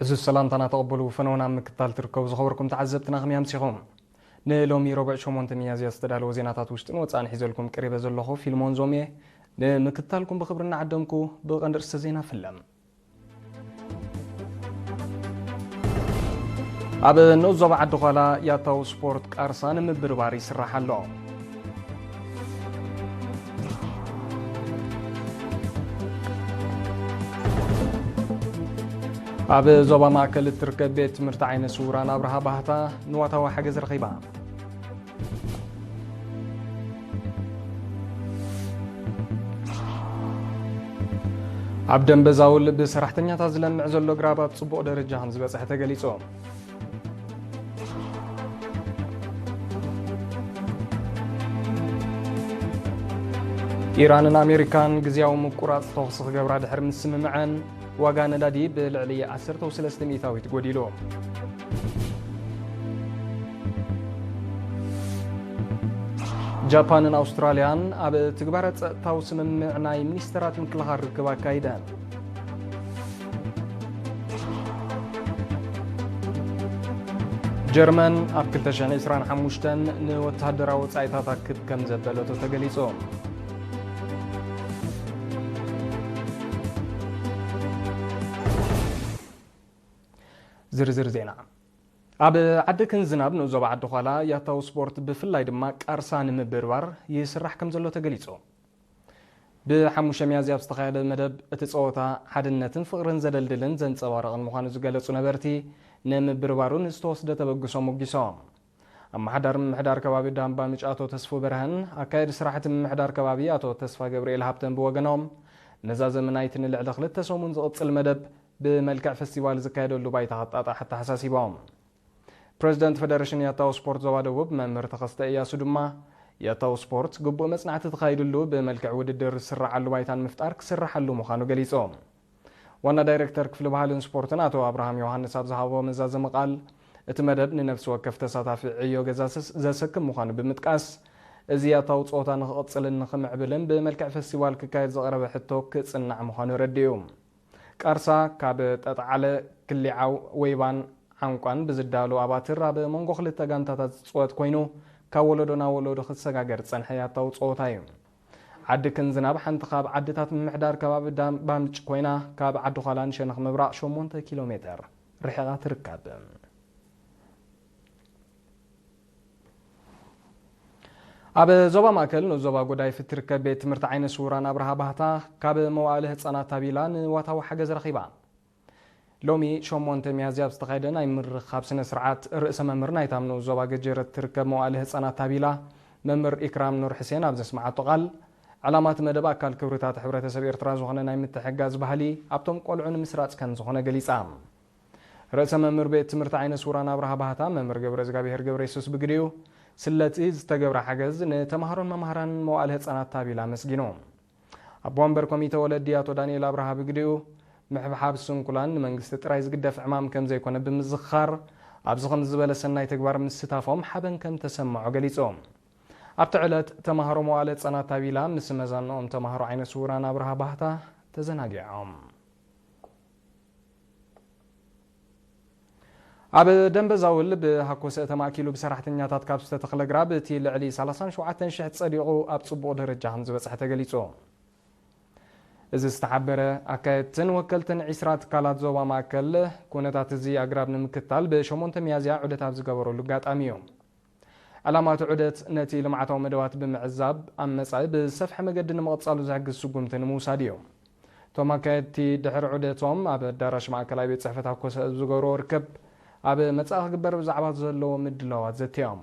እዚ ሰላምታና ተቐበሉ። ፈነወና ኣብ ምክትታል ትርከቡ ዝኸበርኩም ተዓዘብትና ከመይ ኣምሲኹም? ንሎሚ ረቡዕ ሸሞንተ ሚያዝያ ዝተዳለወ ዜናታት ውሽጥን ወጻእን ሒዘልኩም ቀሪበ ዘለኹ ፊልሞን ዞም እየ። ንምክትታልኩም ብኽብሪ እናዓደምኩ ብቐንዲ ርእስተ ዜና ፍለም። ኣብ ንኡስ ዞባ ዓዲ ዃላ ያታው ስፖርት ቃርሳ ንምብርባር ይስራሕ ኣሎ። ኣብ ዞባ ማእከል እትርከብ ቤት ትምህርቲ ዓይነ ስውራን ኣብርሃ ባህታ ንዋታዊ ሓገዝ ረኺባ። ኣብ ደንበ ዛውል ብሰራሕተኛታት ዝለምዕ ዘሎ ግራብ ኣብ ጽቡቕ ደረጃ ከም ዝበጽሐ ተገሊጹ። ኢራንን ኣሜሪካን ግዝያዊ ምቁራጽ ተኹሲ ክገብራ ድሕሪ ምስምምዐን፣ ዋጋ ነዳዲ ብልዕሊ ዓሰርተ ሰለስተ ሚእታዊት ጎዲሉ። ጃፓንን ኣውስትራልያን ኣብ ትግባረ ጸጥታዊ ስምምዕ ናይ ሚኒስተራት ምክልኻል ርክብ ኣካይደን። ጀርመን ኣብ ክልተ ሽሕን ዕስራን ሓሙሽተን ንወተሃደራዊ ወጻኢታታ ክብ ከም ዘበለቶ ተገሊጹ። ዝርዝር ዜና። ኣብ ዓዲ ክንዝናብ ንኡስ ዞባ ዓዲ ዃላ ያታው ስፖርት ብፍላይ ድማ ቃርሳ ንምብርባር ይስራሕ ከም ዘሎ ተገሊጹ። ብሓሙሽተ ሚያዝያ ኣብ ዝተኻየደ መደብ እቲ ጸወታ ሓድነትን ፍቕርን ዘደልድልን ዘንጸባርቕን ምዃኑ ዝገለጹ ነበርቲ፣ ንምብርባሩ ንዝተወስደ ተበግሶ ሞጊሶም። ኣመሓዳሪ ምምሕዳር ከባቢ ዳምባ ምጭ ኣቶ ተስፉ በርሀን ኣካየዲ ስራሕቲ ምምሕዳር ከባቢ ኣቶ ተስፋ ገብርኤል ሃብተን ብወገኖም፣ ነዛ ዘመናዊት ንልዕሊ ክልተ ሰሙን ዝቕጽል መደብ ብመልክዕ ፈስቲቫል ዝካየደሉ ባይታ ከጣጣሕ ኣተሓሳሲቦም። ፕረዚደንት ፈደረሽን ያታው ስፖርት ዞባ ደቡብ መምህር ተኸስተ እያሱ ድማ፣ ያታው ስፖርት ግቡእ መጽናዕቲ ተኻይድሉ ብመልክዕ ውድድር ዝስረዓሉ ባይታን ምፍጣር ክስርሓሉ ምዃኑ ገሊጹ። ዋና ዳይሬክተር ክፍሊ ባህልን ስፖርትን ኣቶ ኣብርሃም ዮሃንስ ኣብ ዝሃቦ መዛዘሚ ቃል፣ እቲ መደብ ንነፍሲ ወከፍ ተሳታፊ ዕዮ ገዛ ዘስ-፣ ዘሰክም ምዃኑ ብምጥቃስ፣ እዚ ያታው ጸወታ ንኽቕጽልን ንኽምዕብልን ብመልክዕ ፈስቲቫል ክካየድ ዝቐረበ ሕቶ ክጽናዕ ምዃኑ ረዲኡ። ቃርሳ ካብ ጠጥዓለ፣ ክሊዓው፣ ወይባን ዓንቋን ብዝዳሎ ኣባትር ኣብ መንጎ ክልተ ጋንታታት ዝጽወት ኮይኑ፣ ካብ ወለዶ ናብ ወለዶ ክሰጋገር ዝጸንሐ ያታዊ ጸወታ እዩ። ዓዲ ክንዝናብ ሓንቲ ካብ ዓድታት ምምሕዳር ከባቢ ዳም-፣ ባምጭ ኮይና፣ ካብ ዓዲ ዃላ ንሸነኽ ምብራቕ ሸሞንተ ኪሎ ሜተር ርሒቓ ትርከብ። ኣብ ዞባ ማእከል ንኡስ ዞባ ጎዳይፍ እትርከብ ቤት ትምህርቲ ዓይነ ስውራን ኣብርሃ ባህታ ካብ መዋእለ ህጻናት ታቢላ ንዋታዊ ሓገዝ ረኺባ። ሎሚ ሸሞንተ ሚያዝያ ኣብ ዝተኻየደ ናይ ምርኻብ ስነ ስርዓት፣ ርእሰ መምህር ናይታ ኣብ ንኡስ ዞባ ገጀረት እትርከብ መዋእለ ህጻናት ታቢላ መምህር ኢክራም ኑር ሕሴን ኣብ ዘስምዓቶ ቃል፣ ዕላማ እቲ መደብ ኣካል ክብርታት ሕብረተሰብ ኤርትራ ዝኾነ ናይ ምትሕጋዝ ባህሊ ኣብቶም ቆልዑ ንምስራጽ ከም ዝኾነ ገሊጻ። ርእሰ መምህር ቤት ትምህርቲ ዓይነ ስውራን ኣብርሃ ባህታ መምህር ገብረ እግዚኣብሔር ገብረ የሱስ ብግዲኡ፣ ስለቲ ዝተገብረ ሓገዝ ንተማሃሮን መማህራንን መዋእለ ህጻናት ታቢላ ኣመስጊኑ። ኣቦ ወንበር ኮሚተ ወለዲ ኣቶ ዳንኤል ኣብርሃ ብግዲኡ፣ ምሕብሓብ ስንኩላን ንመንግስቲ ጥራይ ዝግደፍ ዕማም ከም ዘይኮነ ብምዝኽኻር፣ ኣብዚ ከምዚ ዝበለ ሰናይ ተግባር ምስታፎም ሓበን ከም ተሰምዖ ገሊጹ። ኣብቲ ዕለት፣ ተማሃሮ መዋእለ ህጻናት ታቢላ ምስ መዛንኦም ተማሃሮ ዓይነ ስውራን ኣብርሃ ባህታ ተዘናጊዖም። ኣብ ደንበ ዛውል ብሃኮሰ ተማእኪሉ ብሰራሕተኛታት ካብ ዝተተኽለ ግራብ እቲ ልዕሊ ሰላሳን ሸውዓተን ሽሕ ጸዲቑ ኣብ ጽቡቕ ደረጃ ከም ዝበጽሐ ተገሊጹ። እዚ ዝተሓበረ ኣካየድትን ወከልትን ዒስራ ትካላት ዞባ ማእከል ኩነታት እዚ ኣግራብ ንምክታል ብሸሞንተ ሚያዝያ ዑደት ኣብ ዝገበረሉ ኣጋጣሚ እዩ። ዕላማ እቲ ዑደት ነቲ ልምዓታዊ መደባት ብምዕዛብ ኣብ መጻኢ ብዝሰፍሐ መገዲ ንምቕጻሉ ዝሕግዝ ስጉምቲ ንምውሳድ እዩ። እቶም ኣካየድቲ ድሕሪ ዑደቶም ኣብ ኣዳራሽ ማእከላይ ቤት ጽሕፈት ኣኮሰ ኣብ ዝገብርዎ ርክብ ኣብ መጻኢ ክግበር ብዛዕባ ዘለዎ ምድላዋት ዘትዮም።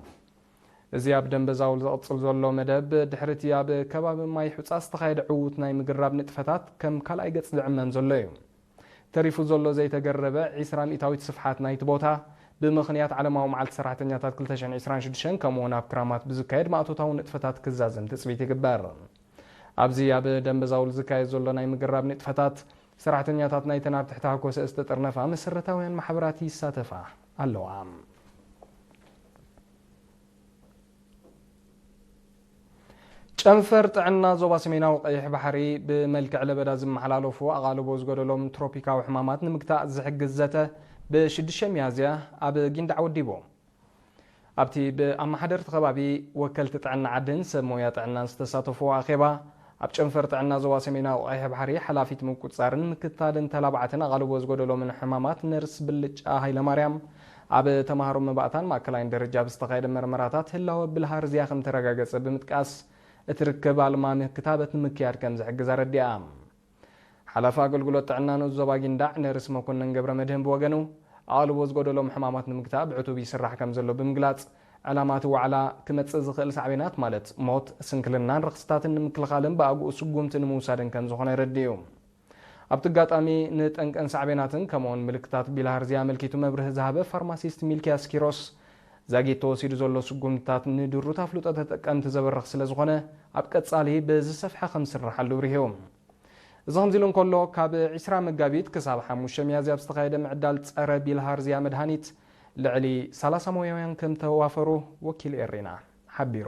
እዚ ኣብ ደንበ ዛውል ዝቕጽል ዘሎ መደብ ድሕሪ እቲ ኣብ ከባቢ ማይ ሑጻ ዝተኻየደ ዕዉት ናይ ምግራብ ንጥፈታት ከም ካልኣይ ገጽ ዝዕመም ዘሎ እዩ። ተሪፉ ዘሎ ዘይተገረበ ዒስራ ሚእታዊት ስፍሓት ናይቲ ቦታ፣ ብምኽንያት ዓለማዊ መዓልቲ ሰራሕተኛታት ክልተ ሽሕን ዕስራን ሽዱሽተን ከምኡ'ውን ኣብ ክራማት ብዝካየድ ማእቶታዊ ንጥፈታት ክዛዘም ትጽቢት ይግበር። ኣብዚ ኣብ ደንበ ዛውል ዝካየድ ዘሎ ናይ ምግራብ ንጥፈታት፣ ሰራሕተኛታት ናይተን ኣብ ትሕቲ ሃኮሰ ዝተጠርነፋ መሰረታውያን ማሕበራት ይሳተፋ ኣለዋ። ጨንፈር ጥዕና ዞባ ሰሜናዊ ቀይሕ ባሕሪ ብመልክዕ ለበዳ ዝመሓላለፉ ኣቓልቦ ዝጎደሎም ትሮፒካዊ ሕማማት ንምግታእ ዝሕግዝ ዘተ ብ6 ሚያዝያ ኣብ ጊንዳዕ ወዲቡ። ኣብቲ ብኣመሓደርቲ ከባቢ፣ ወከልቲ ጥዕና ዓድን ሰብ ሞያ ጥዕናን ዝተሳተፍዎ ኣኼባ፣ ኣብ ጨንፈር ጥዕና ዞባ ሰሜናዊ ቀይሕ ባሕሪ ሓላፊት ምቁጽጻርን ምክትታልን ተላባዕትን ኣቓልቦ ዝጎደሎምን ሕማማት ነርስ ብልጫ ሃይለማርያም፣ ኣብ ተማሃሮ መባእታን ማእከላይን ደረጃ ብዝተኻየደ መርመራታት ህላወ ብልሃርዝያ ከም ተረጋገጸ ብምጥቃስ፣ እቲ ርክብ ኣልማሚ ክታበት ንምክያድ ከም ዝሕግዝ ኣረዲኣ። ሓላፊ ኣገልግሎት ጥዕና ንኡስ ዞባ ጊንዳዕ ነርስ መኮነን ገብረ መድህን ብወገኑ፣ ኣቓልቦ ዝጎደሎም ሕማማት ንምግታእ ብዕቱብ ይስራሕ ከም ዘሎ ብምግላጽ፣ ዕላማ እቲ ዋዕላ ክመጽእ ዝኽእል ሳዕቤናት ማለት ሞት፣ ስንክልናን ረኽስታትን ንምክልኻልን ብኣግኡ ስጉምቲ ንምውሳድን ከም ዝኾነ ኣረዲኡ። ኣብቲ ኣጋጣሚ ንጠንቀን ሳዕቤናትን ከምኡውን ምልክታት ቢልሃርዝያ ኣመልኪቱ መብርሂ ዝሃበ ፋርማሲስት ሚልክያስ ኪሮስ፣ ዛጊት ተወሲዱ ዘሎ ስጉምትታት ንድሩት ኣፍልጦ ተጠቀምቲ ዘበርኽ ስለ ዝኾነ፣ ኣብ ቀጻሊ ብዝሰፍሐ ከም ዝስርሓሉ ኣብሪሁ። እዚ ከምዚ ኢሉ እንከሎ፣ ካብ ዒስራ መጋቢት ክሳብ ሓሙሽተ ሚያዝያ ኣብ ዝተኻየደ ምዕዳል ጸረ ቢልሃርዝያ መድሃኒት ልዕሊ ሰላሳ ሞያውያን ከም ተዋፈሩ ወኪል ኤሪና ሓቢሩ።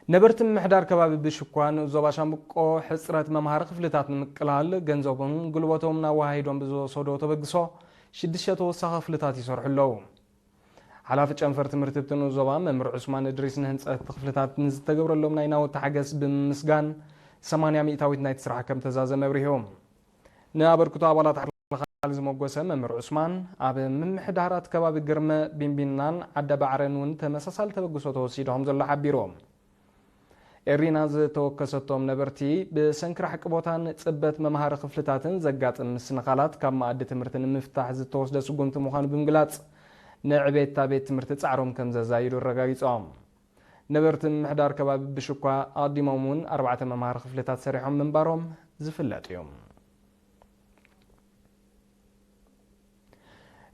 ነበርቲ ምምሕዳር ከባቢ ብሽኳ ንኡስ ዞባ ሻምብቆ ሕጽረት መምሃሪ ክፍልታት ንምቅላል ገንዘቦምን ጉልበቶምን ኣወሃሂዶም ብዝወሰዶ ተበግሶ ሽዱሽተ ተወሳኺ ክፍልታት ይሰርሑ ኣለዉ። ሓላፊ ጨንፈር ትምህርቲ እቲ ንኡስ ዞባ መምህር ዑስማን እድሪስ ንህንጸት ክፍልታት ንዝተገብረሎም ናይ ናውቲ ሓገዝ ብምምስጋን ሰማንያ ሚእታዊት ናይቲ ስራሕ ከም ተዛዘመ ኣብሪሁ። ንኣበርክቶ ኣባላት ሓለኻል ዝመጎሰ መምህር ዑስማን፣ ኣብ ምምሕዳራት ከባቢ ግርመ፣ ቢንቢናን ዓደ ባዕረን እውን ተመሳሳሊ ተበግሶ ተወሲዱ ከም ዘሎ ሓቢሩ። ኤሪና ዝተወከሰቶም ነበርቲ፣ ብሰንኪ ራሕቂ ቦታን ጽበት መምሃሪ ክፍልታትን ዘጋጥም ምስንኻላት ካብ መኣዲ ትምህርቲ ንምፍታሕ ዝተወስደ ስጉምቲ ምዃኑ ብምግላጽ፣ ንዕቤት እታ ቤት ትምህርቲ ጻዕሮም ከም ዘዛይዱ ኣረጋጊጾም። ነበርቲ ምምሕዳር ከባቢ ብሽኳ ኣቐዲሞም እውን ኣርባዕተ መምሃሪ ክፍልታት ሰሪሖም ምንባሮም ዝፍለጥ እዩ።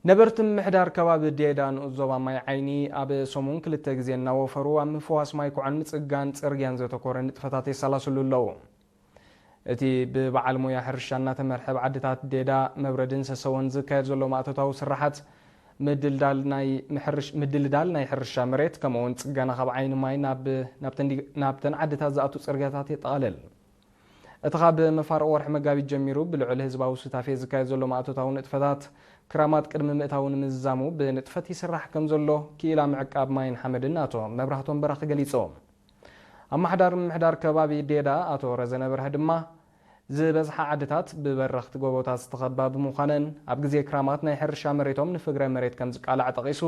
ነበርቲ ምምሕዳር ከባቢ ዴዳ ንኡስ ዞባ ማይ ዓይኒ ኣብ ሰሙን ክልተ ግዜ እናወፈሩ ኣብ ምፍዋስ ማይ ኩዖን ምጽጋን ጽርግያን ዘተኮረ ንጥፈታት የሰላስሉ ኣለዉ። እቲ ብበዓል ሞያ ሕርሻ እናተመርሐ ኣብ ዓድታት ዴዳ፣ መብረድን ሰሰወን ዝካየድ ዘሎ ማእቶታዊ ስራሓት ምድልዳል ናይ ምሕርሽ-፣ ምድልዳል ናይ ሕርሻ መሬት ከምኡውን ጽገና ካብ ዓይኒ ማይ ናብ፣ ናብተን ዲ-፣ ናብተን ዓድታት ዝኣቱ ጽርግያታት የጠቓልል። እቲ ካብ መፋርቕ ወርሒ መጋቢት ጀሚሩ ብልዑል ህዝባዊ ሱታፌ ዝካየድ ዘሎ ማእቶታዊ ንጥፈታት ክራማት ቅድሚ ምእታዉ ንምዝዛሙ ብንጥፈት ይስራሕ ከም ዘሎ ክኢላ ምዕቃብ ማይን ሓመድን ኣቶ መብራህቶም በራኺ ገሊጹ። ኣመሓዳሪ ምምሕዳር ከባቢ ዴዳ ኣቶ ረዘነ በርሀ ድማ፣ ዝበዝሓ ዓድታት ብበረኽቲ ጎቦታት ዝተኸባ ብምዃነን፣ ኣብ ግዜ ክራማት ናይ ሕርሻ መሬቶም ንፍግረ መሬት ከም ዝቃላዕ ጠቒሱ፣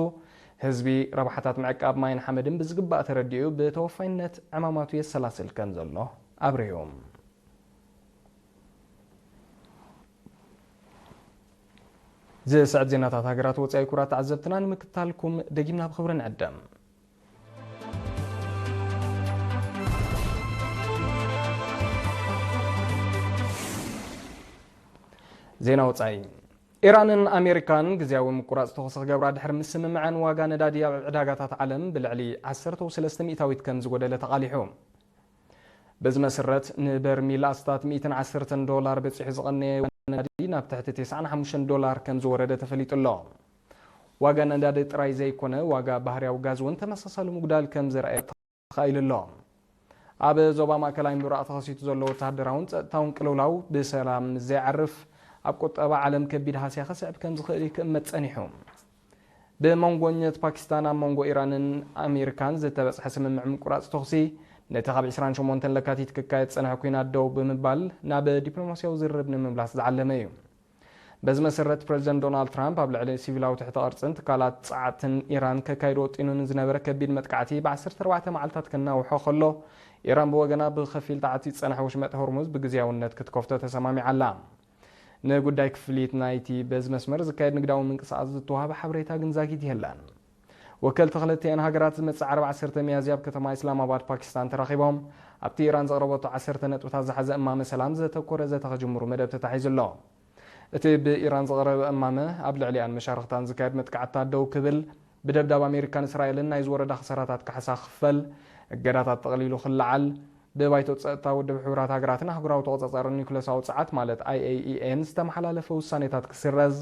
ህዝቢ ረብሓታት ምዕቃብ ማይን ሓመድን ብዝግባእ ተረዲኡ ብተወፋይነት ዕማማቱ የሰላስል ከም ዘሎ ኣብሪሁ። ዝስዕብ ዜናታት ሃገራት ወጻኢ ክቡራት ተዓዘብትና ንምክትታልኩም ደጊምና ብኽብሪ ንዕደም። ዜና ወጻኢ። ኢራንን ኣሜሪካን ግዝያዊ ምቁራጽ ተኹሲ ክገብራ ድሕሪ ምስምምዐን ዋጋ ነዳዲ ኣብ ዕዳጋታት ዓለም ብልዕሊ ዓሰርተ ሰለስተ ሚእታዊት ከም ዝጎደለ ተቓሊሑ። በዚ መሰረት ንበርሚል ኣስታት ሚእትን ዓሰርተን ዶላር በጺሑ ዝቐነየ ዋጋ ነዳዲ ናብ ትሕቲ ተስዓን ሓሙሽተን ዶላር ከም ዝወረደ ተፈሊጡ ኣሎ። ዋጋ ነዳዲ ጥራይ ዘይኮነ ዋጋ ባህርያዊ ጋዝ እውን ተመሳሳሊ ምጉዳል ከም ዘርኣየ ተኻኢሉ ኣሎ። ኣብ ዞባ ማእከላይ ምብራቕ ተኸሲቱ ዘሎ ወተሃደራውን ጸጥታውን ቅልውላው ብሰላም ምስ ዘይዓርፍ፣ ኣብ ቁጠባ ዓለም ከቢድ ሃስያ ከስዕብ ከም ዝኽእል እዩ ክእመት ጸኒሑ። ብመንጎኘት ፓኪስታን ኣብ መንጎ ኢራንን ኣሜሪካን ዝተበጽሐ ስምምዕ ምቁራጽ ተኹሲ፣ ነቲ ካብ ዕስራን ሸሞንተን ለካቲት ክካየድ ዝጸንሐ ኲናት ደው ብምባል ናብ ዲፕሎማስያዊ ዝርርብ ንምምላስ ዝዓለመ እዩ። በዚ መሰረት፣ ፕረዚደንት ዶናልድ ትራምፕ ኣብ ልዕሊ ሲቪላዊ ትሕተ ቅርጽን ትካላት ጸዓትን ኢራን ከካይዶ ወጢኑ ንዝነበረ ከቢድ መጥቃዕቲ ብ ዓሰርተ ኣርባዕተ መዓልታት ከናውሖ ከሎ፣ ኢራን ብወገና ብኸፊል ተዓጽዩ ዝጸንሐ ወሽመጥ ሆርሙዝ ብግዝያውነት ክትከፍቶ ተሰማሚዓ ኣላ። ንጉዳይ ክፍሊት ናይቲ በዚ መስመር ዝካየድ ንግዳዊ ምንቅስቓስ ዝተዋህበ ሓበሬታ ግን ዛጊት የለን። ወከልቲ ክልቲኤን ሃገራት ዝመጽእ ዓርቢ ዓሰርተ ሚያዝያ ኣብ ከተማ ኢስላማባድ ፓኪስታን ተራኺቦም ኣብቲ ኢራን ዘቕረበቶ ዓሰርተ ነጥብታት ዝሓዘ እማመ ሰላም ዘተኮረ ዘተ ክጅምሩ መደብ ተታሒዙ ኣሎ። እቲ ብኢራን ዝቐረበ እማመ ኣብ ልዕሊኣን መሻርኽታን ዝካየድ መጥቃዕትታት ደው ክብል፣ ብደብዳብ ኣሜሪካን እስራኤልን ናይ ዝወረዳ ክሳራታት ካሕሳ ክኽፈል፣ እገዳታት ጠቕሊሉ ክለዓል፣ ብባይቶ ጸጥታ ውድብ ሕቡራት ሃገራትን ኣህጉራዊ ተቖጻጻሪ ኒውክለሳዊ ጸዓት ማለት ኣይ ኤ ኢ ኤን ዝተመሓላለፈ ውሳኔታት ክስረዝ፣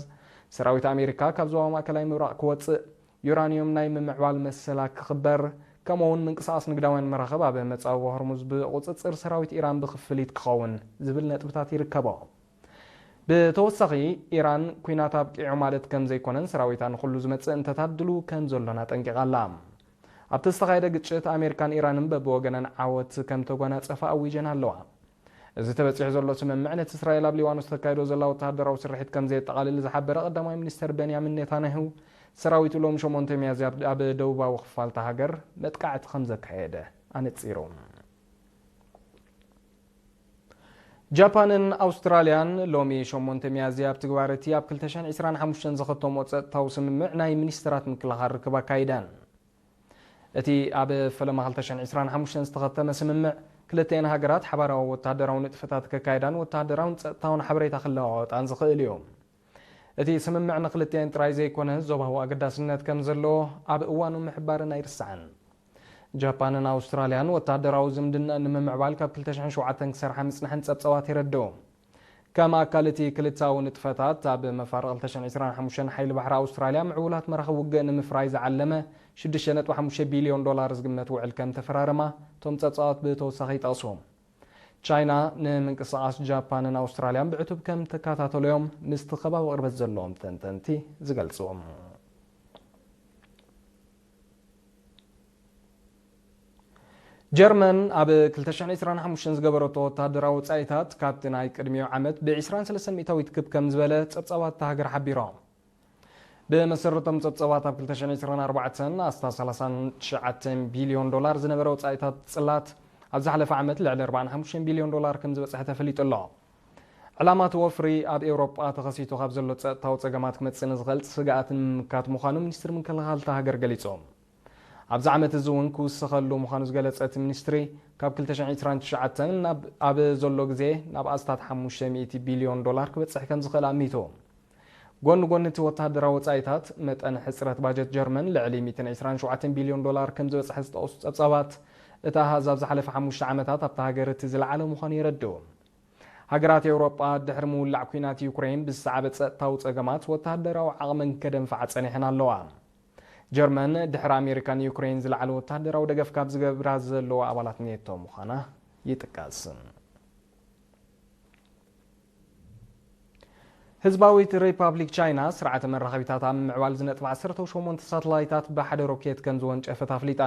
ሰራዊት ኣሜሪካ ካብ ዞባ ማእከላይ ምብራቕ ክወጽእ፣ ዩራንዮም ናይ ምምዕባል መሰላ ክኽበር፣ ከምኡ'ውን ምንቅስቓስ ንግዳውያን መራኽብ ኣብ መጻብቦ ሆርሙዝ ብቑጽጽር ሰራዊት ኢራን ብኽፍሊት ክኸውን ዝብል ነጥብታት ይርከቦ። ብተወሳኺ፣ ኢራን ኲናት ኣብቂዑ ማለት ከም ዘይኮነን ሰራዊታ ንኹሉ ዝመጽእ እንተታድሉ ከም ዘሎን ኣጠንቂቓ ኣላ። ኣብቲ ዝተኻየደ ግጭት ኣሜሪካን ኢራንን በብወገነን ዓወት ከም ተጓናጸፋ ኣዊጀን ኣለዋ። እዚ ተበጺሑ ዘሎ ስምምዕ ነቲ እስራኤል ኣብ ሊባኖስ ተካይዶ ዘላ ወተሃደራዊ ስርሒት ከም ዘየጠቓልል ዝሓበረ ቀዳማይ ሚኒስተር ቤንያሚን ኔታንያሁ፣ ሰራዊቱ ሎም ሸሞንተ ሚያዝያ ኣብ ደቡባዊ ክፋልታ ሃገር መጥቃዕቲ ከም ዘካየደ ኣነጺሩ። ጃፓንን ኣውስትራልያን ሎሚ ሸሞንተ ሚያዝያ ኣብ ትግባር እቲ ኣብ ክልተ ሽሕን ዕስራን ሓሙሽተን ዝኸተምኦ ጸጥታዊ ስምምዕ ናይ ሚኒስተራት ምክልኻል ርክብ ኣካይደን። እቲ ኣብ ፈለማ ክልተ ሽሕን ዕስራን ሓሙሽተን ዝተኸተመ ስምምዕ፣ ክልተኤን ሃገራት ሓባራዊ ወተሃደራዊ ንጥፈታት ከካይዳን ወተሃደራውን ጸጥታውን ሓበሬታ ክለዋወጣን ዝኽእል እዩ። እቲ ስምምዕ ንክልተኤን ጥራይ ዘይኮነ፣ ዞባዊ ኣገዳስነት ከም ዘለዎ ኣብ እዋኑ ምሕባረን ኣይርሳዕን። ጃፓንን ኣውስትራልያን ወተሃደራዊ ዝምድና ንምምዕባል ካብ ክልተ ሽሕን ሸውዓተን ክሰርሓ ምጽንሐን ጸብጸባት የረድኡ። ከም ኣካል እቲ ክልተኣዊ ንጥፈታት፣ ኣብ መፋርቕ ክልተ ሽሕን ዕስራን ሓሙሽተን ሓይሊ ባሕሪ ኣውስትራልያ ምዕቡላት መራኽብ ውግእ ንምፍራይ ዝዓለመ ሽዱሽተ ነጥቢ ሓሙሽተ ቢልዮን ዶላር ዝግመት ውዕል ከም ተፈራረማ እቶም ጸብጻባት ብተወሳኺ ይጠቕሱ። ቻይና ንምንቅስቓስ ጃፓንን ኣውስትራልያን ብዕቱብ ከም ተከታተሉ እዮም ምስቲ ከባቢ ቅርበት ዘለዎም ተንተንቲ ዝገልጹ። ጀርመን ኣብ ክልተ ሽሕን ዕስራን ሓሙሽተን ዝገበረቶ ወተሃደራዊ ወጻኢታት፣ ካብቲ ናይ ቅድሚኡ ዓመት ብዕስራን ሰለስተን ሚእታዊት ክብ ከም ዝበለ ጸብጻባት እታ ሃገር ሓቢሮም። ብመሰረቶም ጸብጻባት፣ ኣብ ክልተ ሽሕን ዕስራን ኣርባዕተን ኣስታት ሰላሳን ትሽዓተን ቢልዮን ዶላር ዝነበረ ወጻኢታት ጽላት፣ ኣብ ዝሓለፈ ዓመት ልዕሊ ኣርባዓን ሓሙሽተን ቢልዮን ዶላር ከም ዝበጽሐ ተፈሊጡ ኣሎ። ዕላማ እቲ ወፍሪ፣ ኣብ ኤውሮጳ ተኸሲቱ ካብ ዘሎ ጸጥታዊ ጸገማት ክመጽእ ንዝኽእል ስግኣት ንምምካት ምዃኑ ሚኒስትሪ ምክልኻል እታ ሃገር ገሊጹ። ኣብዚ ዓመት እዚ እውን ክውስኸሉ ምዃኑ ዝገለጸ እቲ ሚኒስትሪ፣ ካብ ክልተ ሽሕን ዕስራን ትሽዓተን ናብ፣ ኣብ ዘሎ ግዜ ናብ ኣስታት ሓሙሽተ ሚእቲ ቢልዮን ዶላር ክበጽሕ ከም ዝኽእል ኣሚቱ። ጎኒ ጎኒ እቲ ወተሃደራዊ ወጻኢታት፣ መጠን ሕጽረት ባጀት ጀርመን ልዕሊ ሚእትን ዕስራን ሸውዓተን ቢልዮን ዶላር ከም ዝበጽሐ ዝጠቕሱ ጸብጻባት፣ እቲ ኣሃዝ ኣብ ዝሓለፈ ሓሙሽተ ዓመታት ኣብታ ሃገር እቲ ዝለዓለ ምዃኑ የረድኡ። ሃገራት ኤውሮጳ፣ ድሕሪ ምውላዕ ኲናት ዩክሬን ብዝሰዓበ ጸጥታዊ ጸገማት፣ ወተሃደራዊ ዓቕመን ከደንፍዓ ጸኒሐን ኣለዋ። ጀርመን፣ ድሕሪ ኣሜሪካ ንዩክሬን ዝለዓለ ወተሃደራዊ ደገፍ ካብ ዝገብራ ዘለዋ ኣባላት ኔቶ ምዃና ይጥቀስ። ህዝባዊት ሪፓብሊክ ቻይና፣ ስርዓተ መራኸቢታት ኣብ ምምዕባል ዝነጥፋ ዓሰርተ ሸሞንተ ሳተላይታት ብሓደ ሮኬት ከም ዝወንጨፈት ኣፍሊጣ።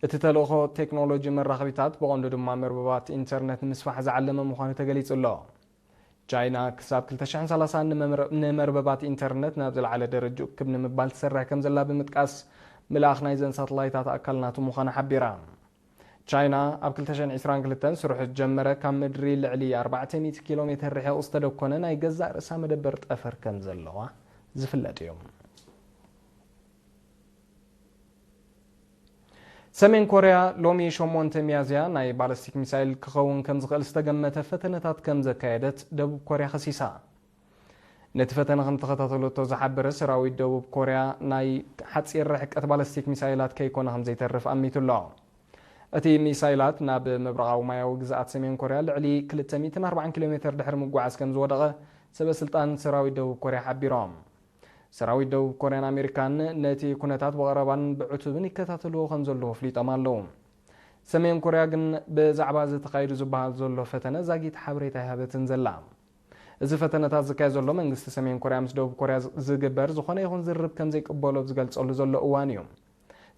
እቲ ተልእኾ፣ ቴክኖሎጂ መራኸቢታት፣ ብቐንዱ ድማ መርበባት ኢንተርነት ንምስፋሕ ዝዓለመ ምዃኑ ተገሊጹ ኣሎ። ቻይና ክሳብ ክልተ ሽሕን ሰላሳን ንመምረ-፣ ንመርበባት ኢንተርነት ናብ ዝለዓለ ደረጃ ክብ ንምባል ትሰርሕ ከም ዘላ ብምጥቃስ፣ ምልኣኽ ናይዘን ሳተላይታት ኣካል ናቱ ምዃኑ ሓቢራ። ቻይና ኣብ ክልተ ሽሕን ዕስራን ክልተን ስርሑ ዝጀመረ፣ ካብ ምድሪ ልዕሊ ኣርባዕተ ሚእቲ ኪሎ ሜተር ርሒቑ ዝተደኮነ ናይ ገዛእ ርእሳ መደበር ጠፈር ከም ዘለዋ ዝፍለጥ እዩ። ሰሜን ኮርያ ሎሚ ሸሞንተ ሚያዝያ ናይ ባለስቲክ ሚሳይል ክኸውን ከም ዝኽእል ዝተገመተ ፈተነታት ከም ዘካየደት ደቡብ ኮርያ ከሲሳ። ነቲ ፈተነ ከም ተኸታተለቶ ዝሓበረ ሰራዊት ደቡብ ኮርያ፣ ናይ ሓጺር ርሕቀት ባለስቲክ ሚሳይላት ከይኮነ ከም ዘይተርፍ ኣሚቱ ኣሎ። እቲ ሚሳይላት ናብ ምብራቓዊ ማያዊ ግዝኣት ሰሜን ኮርያ ልዕሊ ክልተ ሚእትን ኣርባዓን ኪሎ ሜተር ድሕሪ ምጉዓዝ ከም ዝወደቐ ሰበ ስልጣን ሰራዊት ደቡብ ኮርያ ሓቢሮም። ሰራዊት ደቡብ ኮርያን ኣሜሪካን ነቲ ኩነታት ብቐረባን ብዕቱብን ይከታተልዎ ከም ዘለዉ ኣፍሊጦም ኣለዉ። ሰሜን ኮርያ ግን ብዛዕባ እዚ ተኻይዱ ዝበሃል ዘሎ ፈተነ ዛጊት ሓበሬታ ኣይሃበትን ዘላ። እዚ ፈተነታት ዝካየድ ዘሎ መንግስቲ ሰሜን ኮርያ ምስ ደቡብ ኮርያ ዝ-፣ ዝግበር ዝኾነ ይኹን ዝርርብ ከም ዘይቅበሎ ኣብ ዝገልጸሉ ዘሎ እዋን እዩ።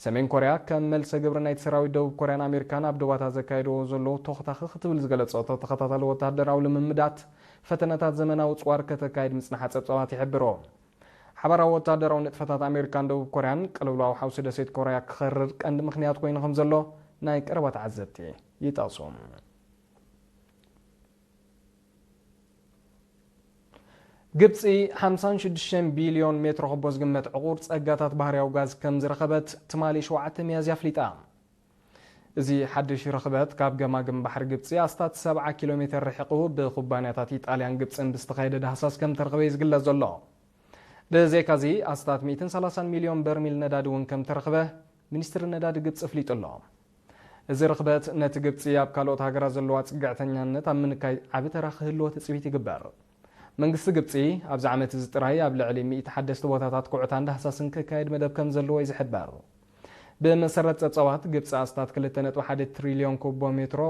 ሰሜን ኮርያ ከም መልሰ ግብሪ ናይቲ ሰራዊት ደቡብ ኮርያን ኣሜሪካን ኣብ ዶባታ ዘካየድዎ ዘለዉ ተኹታኺ ክትብል ዝገለጸቶ ተኸታታሊ ወተሃደራዊ ልምምዳት፣ ፈተነታት ዘመናዊ ጽዋር ከተካይድ ምጽንሓ ጸብጻባት ይሕብሩ። ሓባራዊ ወተሃደራዊ ንጥፈታት ኣሜሪካን ደቡብ ኮርያን ቅልውላው ሓውሲ ደሴት ኮርያ ክኸርር ቀንዲ ምኽንያት ኮይኑ ከም ዘሎ ናይ ቀረባ ተዓዘብቲ ይጠቕሱ። ግብጺ ሓምሳን ሽዱሽተን ቢልዮን ሜትሮ ኩቦ ዝግመት ዕቑር ጸጋታት ባህርያዊ ጋዝ ከም ዝረኸበት ትማሊ ሸውዓተ ሚያዝያ ኣፍሊጣ። እዚ ሓድሽ ርኽበት፣ ካብ ገማግም ባሕሪ ግብጺ ኣስታት ሰብዓ ኪሎ ሜተር ርሒቑ፣ ብኩባንያታት ኢጣልያን ግብጽን ብዝተኻየደ ዳህሳስ ከም ተረኽበ እዩ ዝግለጽ ዘሎ። ብዘይካዚ፣ ኣስታት ሚእትን ሰላሳን ሚልዮን በርሚል ነዳዲ እውን ከም ተረኽበ ሚኒስትሪ ነዳዲ ግብጺ ኣፍሊጡ ኣሎ። እዚ ርኽበት፣ ነቲ ግብጺ ኣብ ካልኦት ሃገራት ዘለዋ ጽግዕተኛነት ኣብ ምንካይ ዓቢ ተራ ክህልዎ ትጽቢት ይግበር። መንግስቲ ግብጺ፣ ኣብዚ ዓመት እዚ ጥራይ ኣብ ልዕሊ ሚእቲ ሓደስቲ ቦታታት ኩዕታን ዳህሳስን ከካየድ መደብ ከም ዘለዎ እዩ ዝሕበር። ብመሰረት ጸብጻባት፣ ግብጺ ኣስታት ክልተ ነጥቢ ሓደ ትሪልዮን ኩቦ ሜትሮ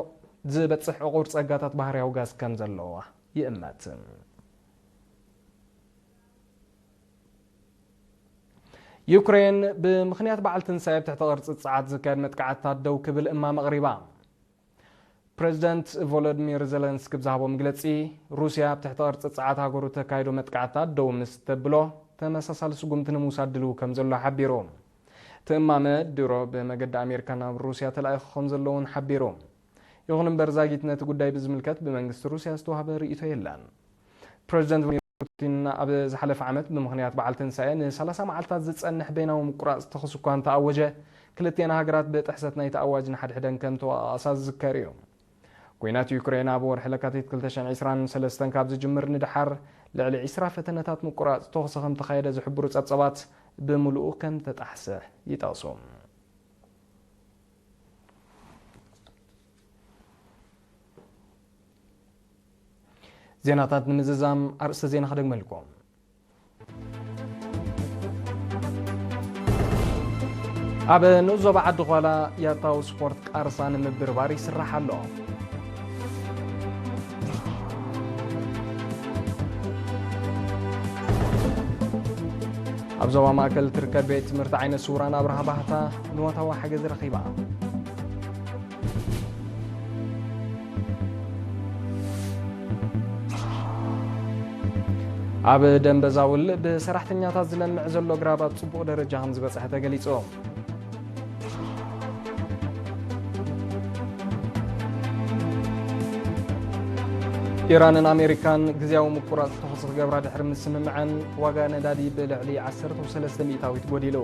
ዝበጽሕ ዕቑር ጸጋታት ባህርያዊ ጋዝ ከም ዘለዋ ይእመት። ዩክሬን ብምኽንያት በዓል ትንሳኤ ኣብ ትሕቲ ቅርጺ ጸዓት ዝካየድ መጥቃዕትታት ደው ክብል እማም ኣቕሪባ። ፕሬዚደንት ቮሎዲሚር ዘለንስኪ ብዝሃቦ መግለጺ፣ ሩስያ ኣብ ትሕቲ ቅርጺ ጸዓት ሃገሩ ተካይዶ መጥቃዕትታት ደው ምስ ተብሎ፣ ተመሳሳሊ ስጉምቲ ንምውሳድ ድልው ከም ዘሎ ሓቢሩ። እቲ እማመ ድሮ ብመገዲ ኣሜሪካ ናብ ሩስያ ተላኢኹ ከም ዘሎ እውን ሓቢሩ። ይኹን እምበር፣ ዛጊት ነቲ ጉዳይ ብዝምልከት ብመንግስቲ ሩስያ ዝተዋህበ ርእይቶ የለን። ፕሬዚደንት ቭላድሚር ፑቲን ኣብ ዝሓለፈ ዓመት ብምኽንያት በዓል ትንሳኤ ን30 መዓልታት ዝጸንሕ በይናዊ ምቁራጽ ተኹሲ እኳ እንተኣወጀ፣ ክልቲኤን ሃገራት ብጥሕሰት ናይቲ ኣዋጅ ንሓድሕደን ከም ተወቓቐሳ ዝዝከር እዩ። ኲናት ዩክሬን ኣብ ወርሒ ለካቲት ክልተ ሽሕን ዕስራን ሰለስተን ካብ ዝጅምር ንደሓር፣ ልዕሊ ዕስራ ፈተነታት ምቁራጽ ተኹሲ ከም ተኻየደ ዝሕብሩ ጸብጸባት፣ ብምሉኡ ከም ተጣሕሰ ይጠቕሱ። ዜናታት ንምዝዛም ኣርእስተ ዜና ክደግመልኩም። ኣብ ንኡስ ዞባ ዓዲ ኳላ ያታው ስፖርት ቃርሳ ንምብርባር ይስራሕ ኣሎ። ኣብ ዞባ ማእከል ትርከብ ቤት ትምህርቲ ዓይነ ስውራን ኣብርሃ ባህታ ንዋታዊ ሓገዝ ረኺባ። ኣብ ደንበ ዛውል ብሰራሕተኛታት ዝለምዕ ዘሎ ግራብ ኣብ ጽቡቕ ደረጃ ከም ዝበጽሐ ተገሊጹ። ኢራንን ኣሜሪካን ግዝያዊ ምቁራጽ ተኹሲ ክገብራ ድሕሪ ምስምምዐን፣ ዋጋ ነዳዲ ብልዕሊ ዓሰርተ ሰለስተ ሚእታዊት ጎዲሉ።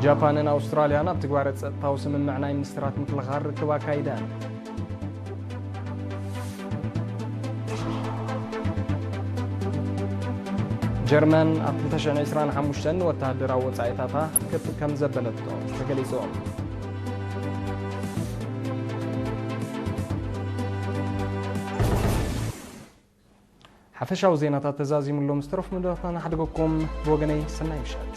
ጃፓንን ኣውስትራልያን ኣብ ትግባረ ጸጥታዊ ስምምዕ ናይ ሚኒስትራት ምክልኻል ርክብ ኣካይደን። ጀርመን ኣብ ክልተ ሽሕን ዕስራን ሓሙሽተን ወተሃደራዊ ወጻኢታታ ክትከፍል ከም ዘበለቶ ተገሊጹ። ሓፈሻዊ ዜናታት ተዛዚሙሎም ዝተረፉ መደባትና ንሓድገኩም። ብወገነይ ሰናይ ምሸት።